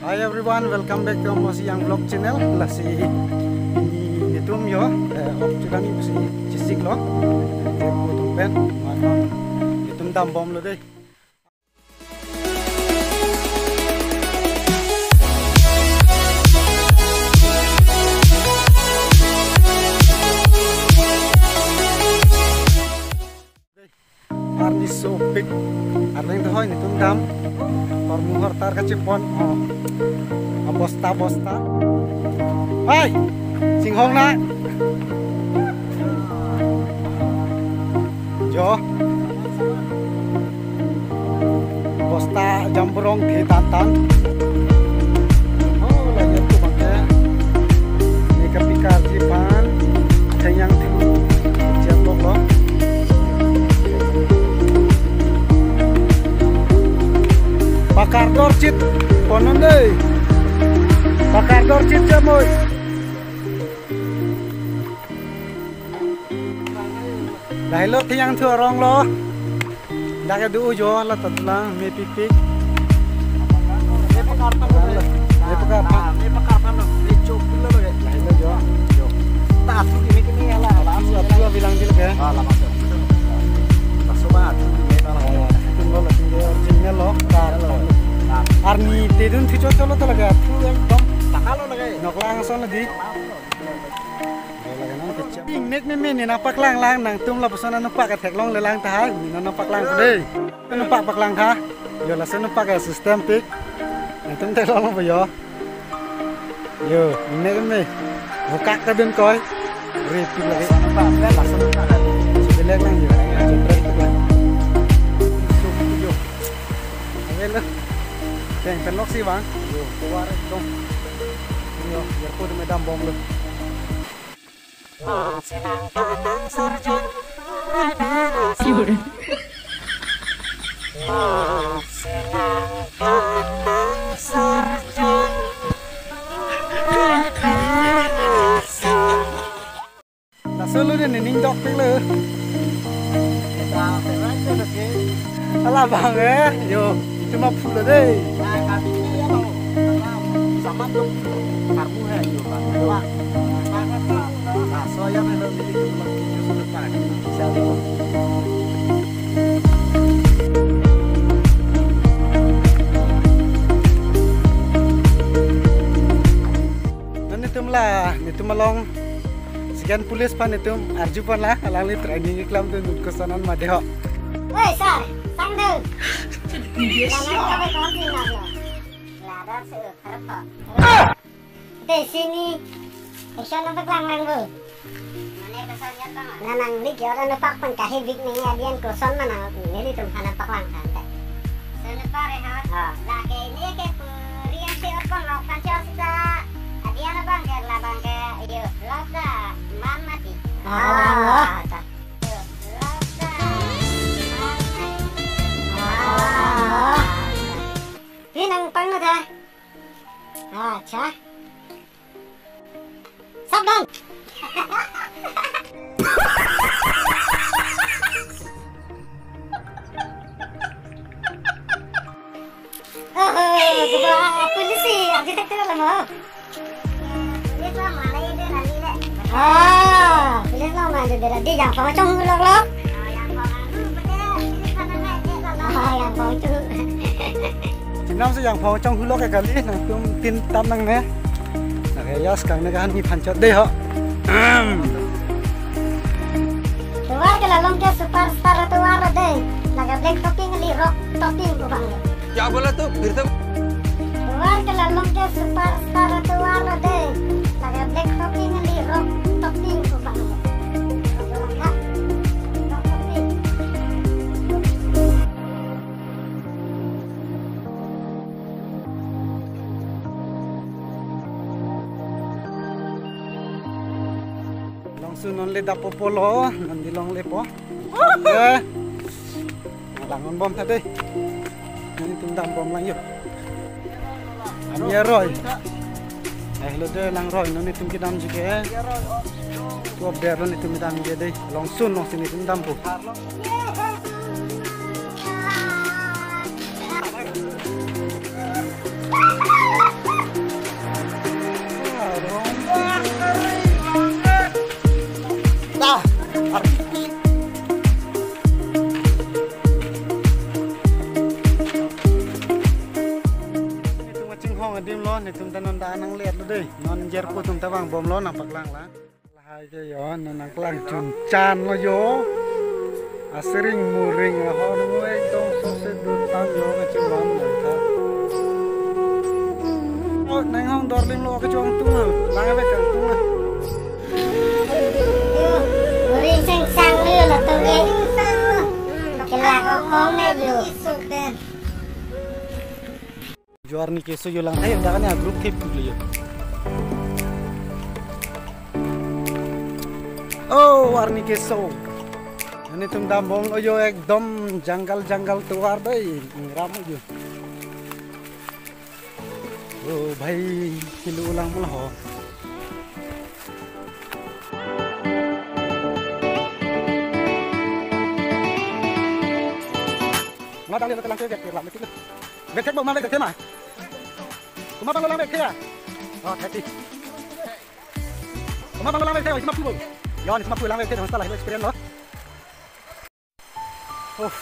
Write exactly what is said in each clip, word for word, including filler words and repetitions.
Hi everyone, welcome back to Amos Reang Vlog channel. Lasi netum yo, eh, ok chudani pusi chisik lo. Netum pen, mano, netum dambomlo dei. Arni sopik. Arleng tohoi netum dam. Hormu hortar kachepon. Oh. Abosta, abosta. Hai! Chinghong na. Jo. Bosta jamborong the tan tan. Oh, lagi tu bangke. Ini ke pikar jipan. Kenyang tim. Siap lo, lo. Pakar dorchit. Ponon dei. Pakar dorchit jamoi. Lahelo theyang thu arong lo. Dak adu ujo la tatlang mepikpik. Mepakar pan lo. Mepakar pan. Mepakar pan lo. Mechok pilo lo ya. Lahelo jo. Jo. Ta atu di mekini ya la. Atu, atu bilang jil ke. Ah, lama tu. Masuk ba atu di mekini la. Tinggal tinggal original lo. Arni tedun thicho cholo talaga. Atu ekdom pakalo lagi. Noklang son lagi. Ingnek meme ne nangpaklang lang nangtum lapuson anutpak theklonglelang tahai ne nangpaklang dei. Anutpak paklang tha. Yo laso anutpak system pik. Nangtum theklong po yo. Yo, ingnek meme. Bukak kadun koi. Rip pik lagi. Laso anutpak, laso anutpak. Sebelah lang yo. Jebret pik lang. Suk yo. Avel lo. Teng penlok si bang. Yo, keluar dong. Yo, biar kudu medam bom lo. Laso lo ne ning dok pik lo. Ala bang eh, yo, itum aphu lo dei. Sama tu karbu hai yo, Pak. Pak. Nah, so ya, memang ini cuma tujuh sebentar. Siap, yo. Nang netum la, netum along second police aphan netum arju pon la, alangli training iklam dun dun koson an made ho. Oi, sir, sang dun. Yes, sir. Ladak kabe kon si nang lo. Ladak se, harap ho. Te sini, action nangpaklang lang bo. Mane koson ya tang. Na nangli kyo ra nangpak pen kahevik nangji adian koson mana nelitum aphan nangpaklang tha te. Sene pare ha. Ah. Lake ini ke puri yang si orpon lok kan si osta. Adian abang ke labang ke iyo lok da man mati. Ah. Iyo, lok da man mati. Ah. Pi nangpanglo tha. Acha. Sabdhan. Oh, coba polisi, architect itu lah mau. Ah, police lo mana dia di yang pangchong hulok lo. Ah, yang pangchong. Chinam si yang pangchong hulok ya kali, nangtum tin tam nangne. Nah, ya sekarang ni kan ni pangchot dei ho. Tovar ke la along ke superstar tovar dei. Laga black topping li rock topping ko bang. क्या बोला तू? फिर से। Tovar ke la along ke superstar tovar dei. Laga black topping li rock topping ko bang. Rock topping. Longsun non le dapo polo, non di longle po. Eh. Lang non bom tha dei. Netum dam bom lang yo. Ami aroi. Eh, lo dei lang roi, non netum kedam ji ke. Ko ber lo netum kedam ji dei. Longsun longsun netum dam po. Hong adim lo, netum ta non da nanglet lo dei. Non jirpo atum ta vangbom lo, nangpaklang lang. Lahai ke yo, non nangklang chunchan lo yo. Asering muring lo, hor mu ekdom sose dutam yo, kachun bom lo ta. Oh, nang hong dorlim lo, kachun tung lo. Lang ave kang tung lo. Muring seng sang lo, latum ke. Kelak okong ne lo. Jo arni keso jo lang thai, dak ne group thip tu jo. Oh, arni keso. Netum dambom lo jo, ekdom jungle jungle tovar dei, ingram jo. Oh bhai, kilo lang mo ho. Nga dang le lang ke get lang. Bag thek bom, bag thek ma? Komat abang lo lang bag thek ya? Oh, thek ti. Komat abang lo lang bag thek, isi ma pu bom. Yo, isi ma pu lang bag thek, hasta lahai experience lo. Uff.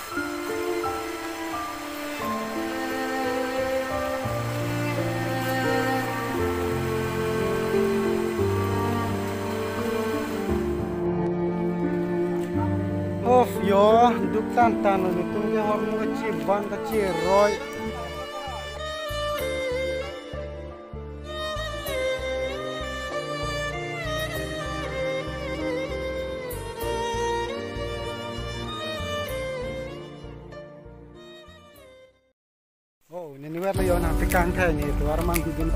Uff, yo, duk tan tan lo, netum ke hor mu kachibang kachiroi. Oh, nini wer lo yo, nangtekang thai ne tovar mang hidin.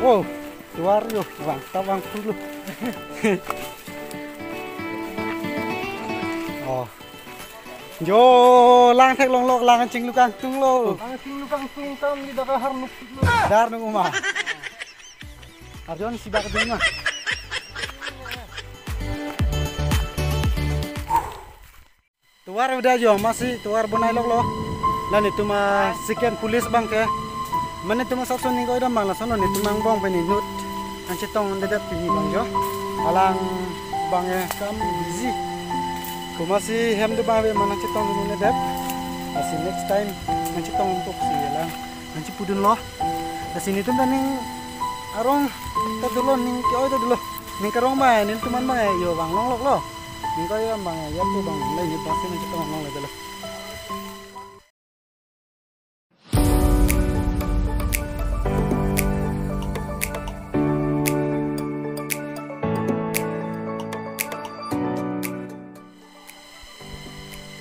Oh, tovar yo, vang ta vang pulo. Oh. Jo, lang theklong lo, lang chinglu kangtung lo. Lang chinglu kangtung tam di dak ahar nuk lo. Dar nung uma. Arjon sibak ding ma. Tovar udah jo, masi tovar bonai lok lo. La netum a second police abang ke. Mane netum a sakso ning ko-oi dam abang, lason lo netum angbong pen inut nangchetongdunde det pini abang jo. Alang abang ke kam busy. Komatsi hem do abang ave, mane nangchetongdunde det. Lasi next time nangchetong untuk si alang nangchepudun lo. Lasi netum ta ning arong ta dolo, ning ke-oi ta dolo. Ning karong abang, netum an abang yo vanglong lok lo. Ning ko-oi abang ya tu abang, la ini pasti nangchetong vanglong le dolo.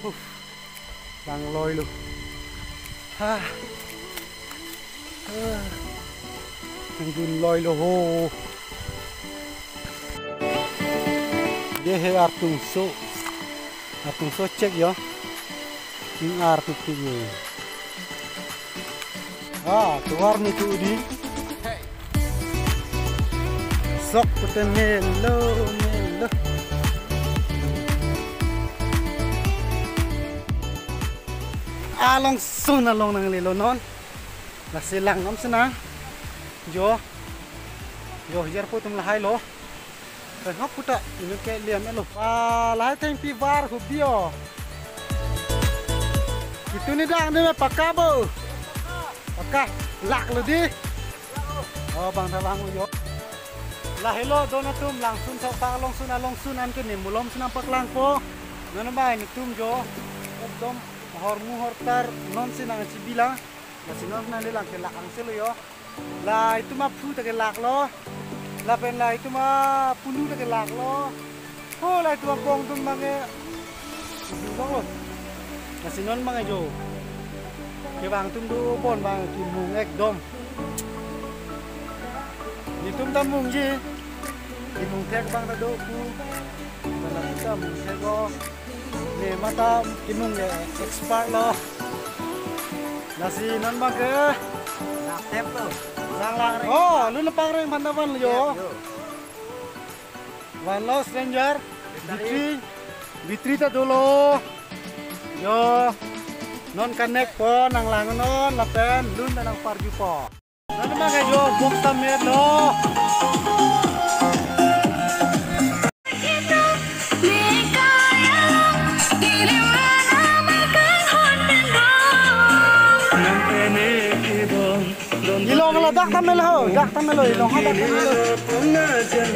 Uff, lang loi lo. Ha. Ah. Nangdun loi lo ho. Dei he artungso. Artungso chek yo. Ning artu tu ye. Ah, tovar ni tu di. Sok pute melo, melo. Along sun along nanglelo non. Lasi lang nam sena. Jo. Jo, jirpo atum lahai lo. Penghok puta, inut ke liam elo. Ah, lahai thengpi var hubi o. Itu ni dang ni me pakka bo. Pakka, lak lo di. Oh, bang ta bang yo. Lahelo don atum, langsun thok ta alongsun, alongsun anke ne mulom si nangpaklangpo. Non abang netum jo. Ekdom hormu hortar non si nangchibi lang. Lasi non nanglelang ke lak angse lo yo. La itum aphu ta ke lak lo. Lapen la itum apunu ta ke lak lo. Ho, la itum abong atum abang ke. Lo lo. Lasi non abang ke jo. Kevang atum do bon abang ke kimung ekdom. Netum ta mungji. Kimung thek abang ta do pu. La itum ta mung thek o. Ne mata kimung ke expert lo. Lasi non abang ke. Lang tep lo. Lang lang. Oh, lun pangreng phan ta van lo yo. Tep yo. Van lo stranger. Bitri. Bitri. Bitri ta dolo. Yo. Non connect po, nanglang non lapen lun ta nangparjupo. Nana ma kajo box ta met lo. Ilong ladak ta melo, dak ta melo, ilong hadak ta melo.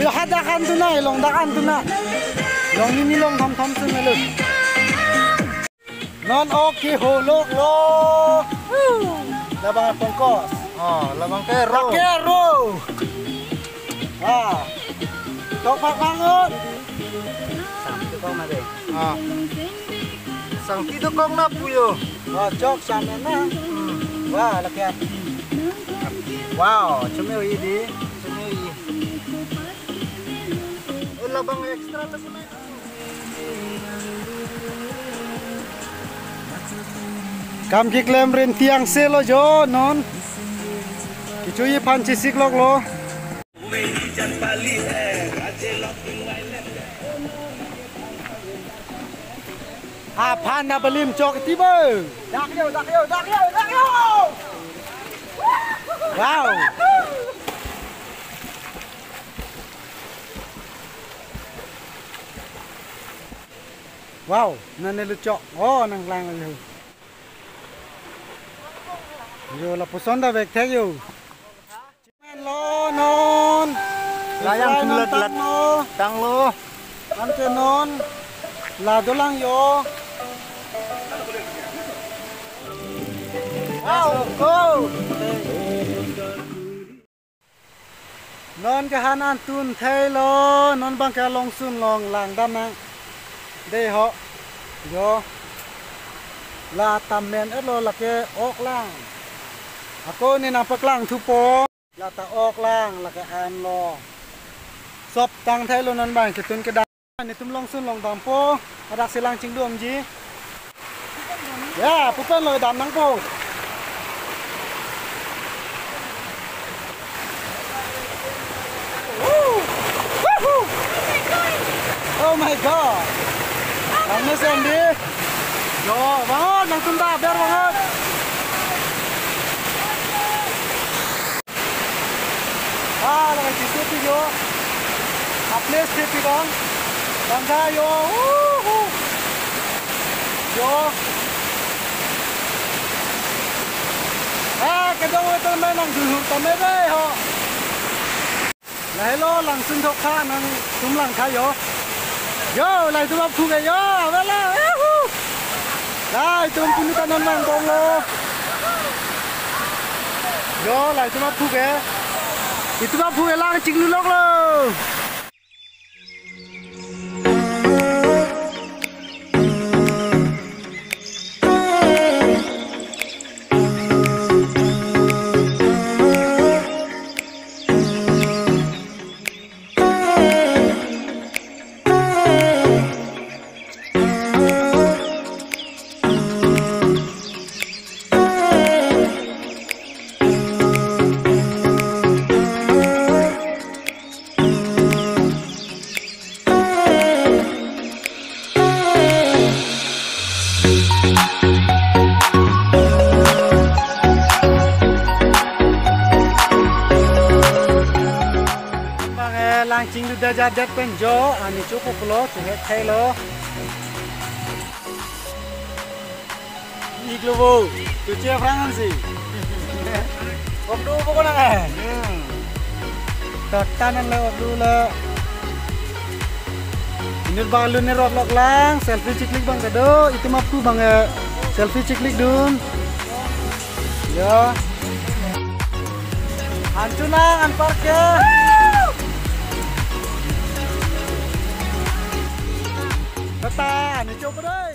Ilong hadak an tu na, ilong dak an tu na. Ilong nini long thom thom si melo. Non ok ke holok lo. Labang pongkos. Oh, labang ke ro. Lake ro. Ah. Tok pak bangun. Sam tu kong na de. Ah. Sang ti tu kong na puyo. Oh, chok sam na. Hmm. Wah, lake api. Wow, chumi ui di. Chumi ui. Oh, labang extra lapu na. Kam keklem rinti angse lo jo non. Kechoji aphan chesik lok lo. Aphan na balim chok ti bo. Dak yo, dak yo, dak yo, dak yo. Wow. Wow, nane luchok. Oh, nanglang yo. Yo, lapuson ta vek thek yo. Lo non. Layang. Israel thulat non tanglo. Tanglo. Ante non. La dolang yo. Wow, go. Non ke han an tun thei lo, non bang ke along sun long lang dam nang. Dei ho. Yo. La ta men et lo lake ok lang. Ako ne nangpaklang thupo. La ta ok lang lake an lo. Sop tang thei lo non bang ketun kedam. Netum along sun long dampo, hadak si lang chingdumji. Ya, pupen lo dam nangpo. Woo! Woohoo! Oh my God! Ang mesen di. Yo, bangun, nangtum ta, ber bangun. Ah, lake chisu pi yo. A place te pi bang. Bangga yo. Woohoo. Yo. Ah, kedong wetel me nangdulhur tame dei ho. Lahelo langsun thok kha nangtum lang kha yo. Yo, lahei atum aphu ke yo, avela, yahoo! Lahei atum punu kanon mang bong lo. Yo, lahei atum aphu ke. Itum aphu ke lang chinglu lok lo. Bang, eh, lang chinglu da jadet pen jo, ani chopo pulo, chuhe thelo. Iglo bo, tu che Frangan si. Okdu bo ko na eh. Hmm. Tatanan le okdu le. Inut bang lun ne rot lok lang, selfie chiklik bang kedo, itum aphu bang eh, selfie chiklik dun. Ya. Anchunang, anparke. Tata, ani chopo dei.